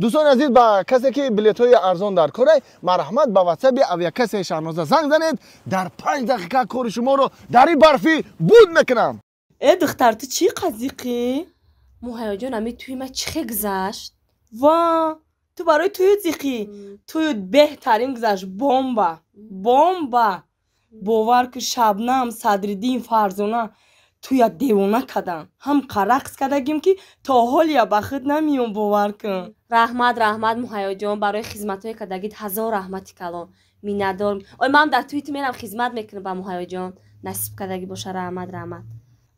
Дӯстони азиз, ба касе ки билетҳои арзон дар корай, марҳамат, ба ватсаби авиакассаи Шаҳноза занг занед, дар 5 дақиқа кори шуморо дар ин барфӣ буд мекунам. Э, духтар, ту чӣ қазиқӣ? Муҳайёҷон, ами тӯи ма чӣ хе гузашт? Ва, ту барои тӯю зиқӣ? Тӯю беҳтарин гузашт, бомба, бомба! Бовар ку, Шабнам, Садриддин, Фарзона туя девона кадан. Ҳам рақс кардагим, ки то ҳолия ба худ намеём, бовар кун. Раҳмат, раҳмат, Муҳайёҷон, барои хизматҳое кардагит ҳазор раҳмати калон, миннатдорм. Ой, ман дар тӯи ту мерам, хизмат мекунам ба Муҳайёҷон, насиб кардагӣ боша. Раҳмат, раҳмат.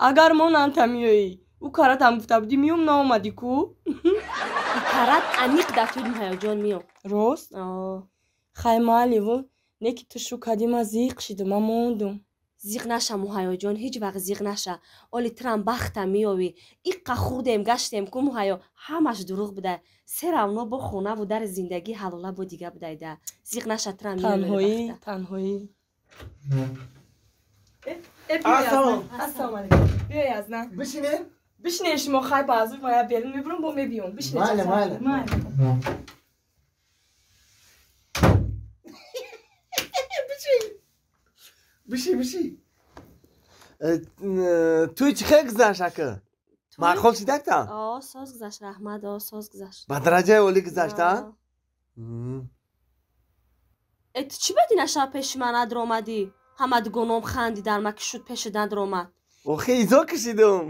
Агар монанта меоӣ, ӯ каратам гуфта будӣ, миём, наомадӣ ку. Карат аниқ дар тӯи Муҳайёҷон миём. Рост? Хай, майливу, не ки ту шу кадӣ, ма зиқ шидум, ма мондум. Зиқ наша, Муҳайёҷон, ҳеҷ вақт зиқ наша. Оли тирам бахта меёвӣ. Иққа хурдем гаштем ку, Муҳайё, ҳамаш дурӯғ буда, се равно бо хонаву дари зиндагӣ ҳалола бо дига будайда. Зиқ наша, тирам. Танҳоӣ, танҳоӣ. Ассалом. Алейкум, биёй, азна. Бишинем. Бишинем шумо. Хай, баъзур моя берун мебурам, бо мебиём, бишинем. Майли, майли. Майли. Биши, биши. Туй чӣ хел гузашт, ака? Маъқул шидакта? О, соз гузашт, раҳмат, о, соз гузашт. Ба дараҷаи олӣ гузашта. Э, ту чӣ бади наша пеши ман надромадӣ? Ҳама дугоном хандидан, ма ки шуд пеши надромад. Охи, изо кашидум.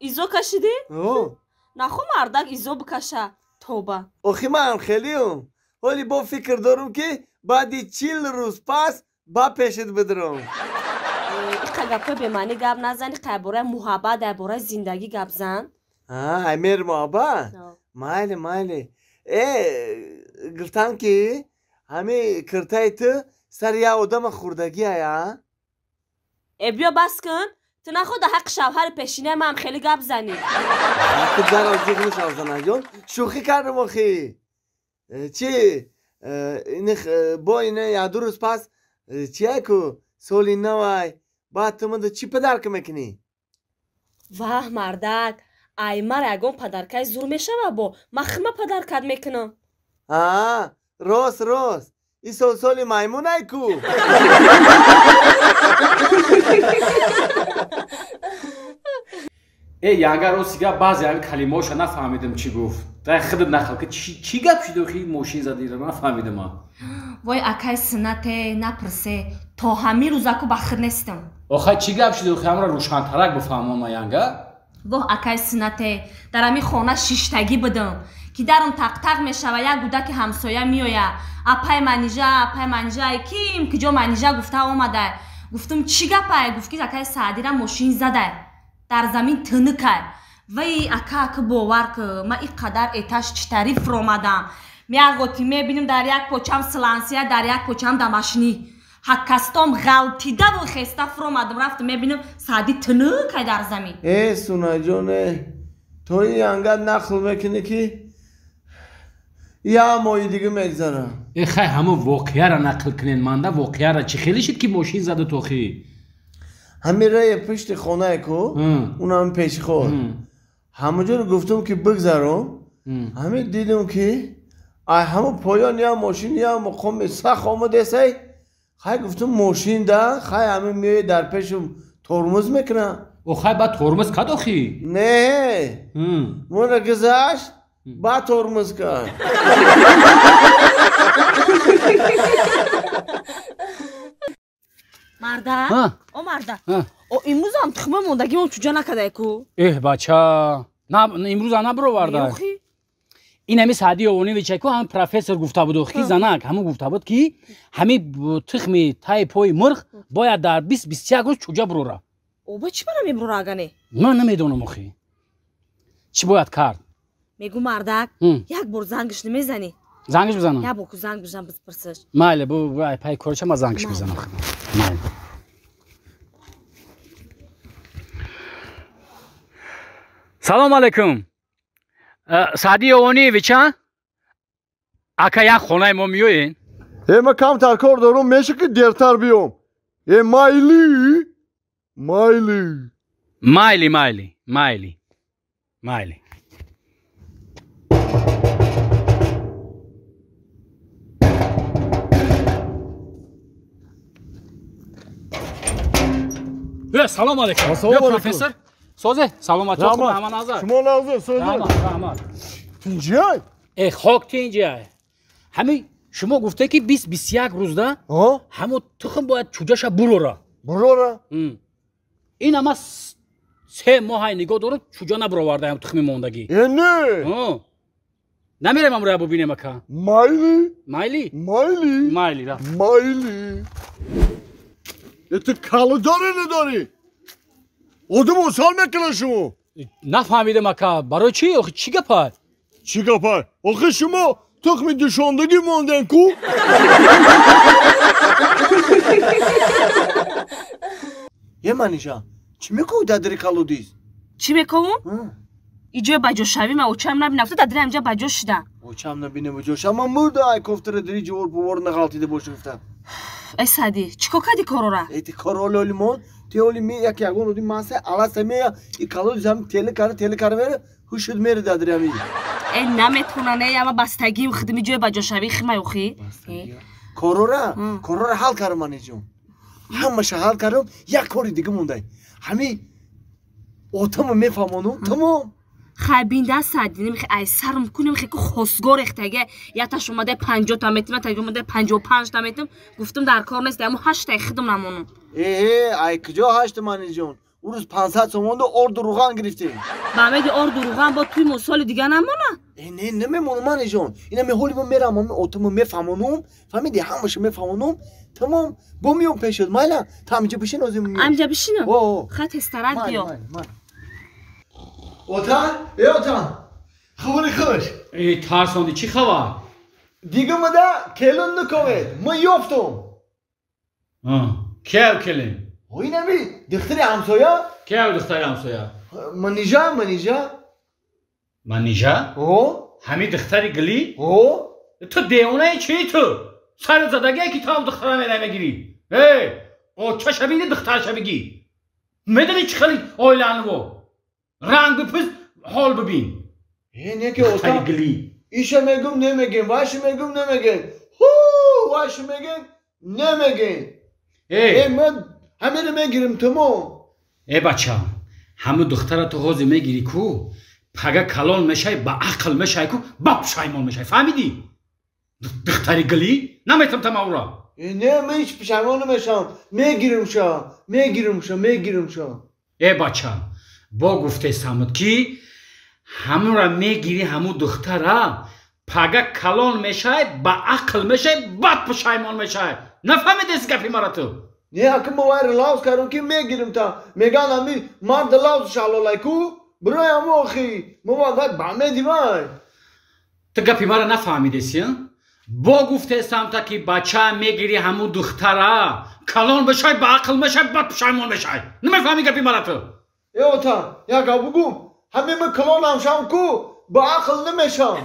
Изо кашидӣ? Нахо, мардак изо бикаша, тоба. Охи, ман хелиум. Ҳоли бо фикр дорум, ки баъди 40 рӯз пас ба пешит бидурам. Иқа гапҳои бемаънӣ гап назани, қай бораи муҳаббат, дар бораи зиндагӣ гап зан. Ай мер муҳаббат, майли, майли. Э, гуфтам, ки ҳами киртаи ту сари як одама хӯрдагиая. Э, биё, бас кун. Ту нахоҳ дар ҳаққи шавҳари пешинаи маам хеле гап занӣ. Даро зиқ нашав, занаҷон, шӯхӣ кардам. Охи, чи бо ина як-ду рӯз пас чия ку, соли навай, баъд ту мада чӣ подарка мекунӣ? Ваҳ, мардак, ай мара ягон подаркаи зур мешава, бо ман хима подаркат мекунам. А, рост, рост, ин сол соли маймунай ку. Э, янга, рости гап, баъзе ҳами калимаҳоша нафаҳмидам, чӣ гуфт. Дай худат нақл ки, чӣ гап шуд охи, мошин задира, нафаҳмидам. Вой, акай синате, напурсе, то ҳамин рӯзаку ба худ нестам. Охай, чӣ гап шуд охи, ҳамра рӯшантарак бифаҳмона, янга. Воҳ, акай синате, дар ҳамин хона шиштагӣ будам, ки дарам тақтақ мешава, як гудаки ҳамсоя меоя: «Апай Манижа, апай Манижа, ким киҷо Манижа?» гуфта омада. Гуфтум: «Чӣ гапай?» Гуфт, ки акай Саъдира мошин задай, дар замин тинукай. Вай, ака, ака, бовар ку, ман ин қадар этаж читарӣ фуромадам, меағоти мебинам, дар як почам слансия, дар як почам дамашнӣ. Ҳаккастом ғалтидаву хеста фуромадам, рафтам, мебинам, Саъдӣ тинукай дар замин. Э, Сунаҷоне, то ин янга нақл мекунӣ, ки як моҳи дига мегзарам. Э, хай, ҳамон воқеаро нақл кунен манда, воқеара чӣ хеле шид, ки мошин заду тохи? Ҳамин раи пушти хонае ку, унам пеши ход, ҳамаҷоро гуфтум, ки бигзаром. Ҳамин дидум, ки ай ҳамон поён як мошин, як муқоми сах омадесай. Хай, гуфтум, мошин да, хай, ҳамин меои дар пешум тормоз мекунам. О, хай, баъд тормоз кард охи? Не, мона гузашт, баъд тормоз кард. Марда, о марда, о, имрӯзам тухма мондагимон чуҷа накардай ку. Эҳ, бача, имрӯза набироварда. Ин ҳами Саъди Ёвоневича ку, ҳами профессор гуфта буд, ки занак ҳамун гуфта буд, ки ҳами тухми таи пои мурғ бояд дар 20-21 рӯз чуҷа бурора. Оба, чӣ бара мебурора агане? Ман намедонам охи, чӣ бояд кард. Мегӯ, мардак, як бор зангиш намезанӣ? Зангиш бизанам? Як бор ку занг бизан, бипурсиш. Майли, бу пай корча, ма зангиш бизанам, майли. Салом алейкум, Саъди Ёвониевич, а ака, як хонаи мо меоен? Э, ма камтар кор дорум, меша ки дертар биём? Э, майли, майли. Майли, майли, майли, майли. Биё, салом алейкум. Биё, профессор. Созе, саломат. Хуб, ҳама назар. Шумо назар, созе. Раҳмат, раҳмат. Тинҷай? Э, хок тинҷай. Ҳами шумо гуфте ки 20-21 рӯзда ҳамо тухм бояд чӯҷаша бурора. Бурора? Ин ама 3 моҳай нигоҳ дорам, чӯҷа набуровардаям тухми мондагӣ. Э, не. Намерем амроя бубинем ака. Майли. Майли? Майли. Майли, рафт. Майли. Ту калодорӣ надорӣ? Одам осол мекунад шумо. Нафаҳмидам ака, барои чӣ? Охи чӣ гапа? Чӣ гапа? Охи шумо тухми душондагӣ монден ку? Е Манижа, чӣ мекунӣ дар колодиз? Чӣ мекунам? Иҷои баҷошавӣ ма очам набинам, дар дили ҳамҷа баҷо шуда. Очам набинам баҷо шава, ман мурда ай кофтара дири ҷувор пувор нағалтида боша гуфта. Эй Сади, чӣ кор кардӣ корора? Э, ти кор оли оли мон, ти оли ми як ягон оди маса аласа мея, и колодиз ҳам теле кара теле кара мера, ҳушуд мера дар дили ҳами. Э, наметонам, не, ама бастагим хидми ҷои баҷошавӣ химай охи. Корора, корора ҳал кардам манижон. Ҳамаша ҳал кардам, як кори дига мондай. Ҳами отамо мефаҳмонум, тамом. Хай бинда Сади, немихе ай сарм ку, немихе ку хосгор эхтаге, яташ омада 50 та метим, яташ омада 55 та метим, гуфтум дар кор нест, аммо 8 тай хидм намонум. Э, ай куҷо 8 манижон? У рӯз 500 сомонда орду руған гирифтем. Ба амеди орду руған бо туй мо соли дига намона? Э, не, намемонам манижон. Ина меҳоли мо мерам, ами отамо мефаҳмонум, фаҳмиди, ҳамаша мефаҳмонум, тамом, бо миём пешад, майла, та ҳаминҷа бишин озим миём. Ҳаминҷа бишинам? О, хай тезтарак биё. Отан, э отан, хабари хуш. Э, тарсонди, чӣ хабар? Дига мада келин наковед, ман ёфтум. Кев келин? Ой наби, духтари ҳамсоя? Кев духтари ҳамсоя? Манижа, Манижа. Манижа? О. Ҳами духтари гилӣ? О. Ту девонаи чӣ ту? Сарат задагие ки ту ҳам духтара мегирӣ? Э, очаша бини, духтараша бигӣ. Медонӣ чӣ хели оилаанво? Ранг бипӯз, ҳол бибин. Э, не ки ота. Иша мегум, немегем, вайша мегум, немегем. Ҳу, вайша мегем, немегем. Э, ман ҳамеро мегирим, тамом. Э, бача, ҳаму духтара ту ҳозир мегирӣ ку, пага калон мешавӣ, ба ақл мешавӣ ку, ба пушаймон мешавӣ, фаҳмидӣ? Духтари гилӣ? Наметам та ман ӯро. Э, не, ман ҳеҷ пушаймон намешавам. Мегирим ша, мегирим ша, мегирим ша. Э, бача, бо гуфтесамуд ки ҳамура мегирӣ, ҳаму духтара пага калон мешавӣ, ба ақл мешавӣ, бад пушаймон мешавӣ. Нафаҳмидеси гапи мара ту? Не, ака ма вайра лавз кардам ки мегирим та. Меган ами марда лавз шалолай ку, бирои ҳаму охи. Ма вай ба меди вай. Ту гапи мара нафаҳмидеси, бо гуфтесам та ки бача мегирӣ ҳаму духтара калон мешавӣ, ба ақл мешавӣ, бад пушаймон мешавӣ. Намефаҳмӣ гапи мара ту? Э, ота, як гап бугум, ҳаме ма калонам шам ку, ба ақл намешам.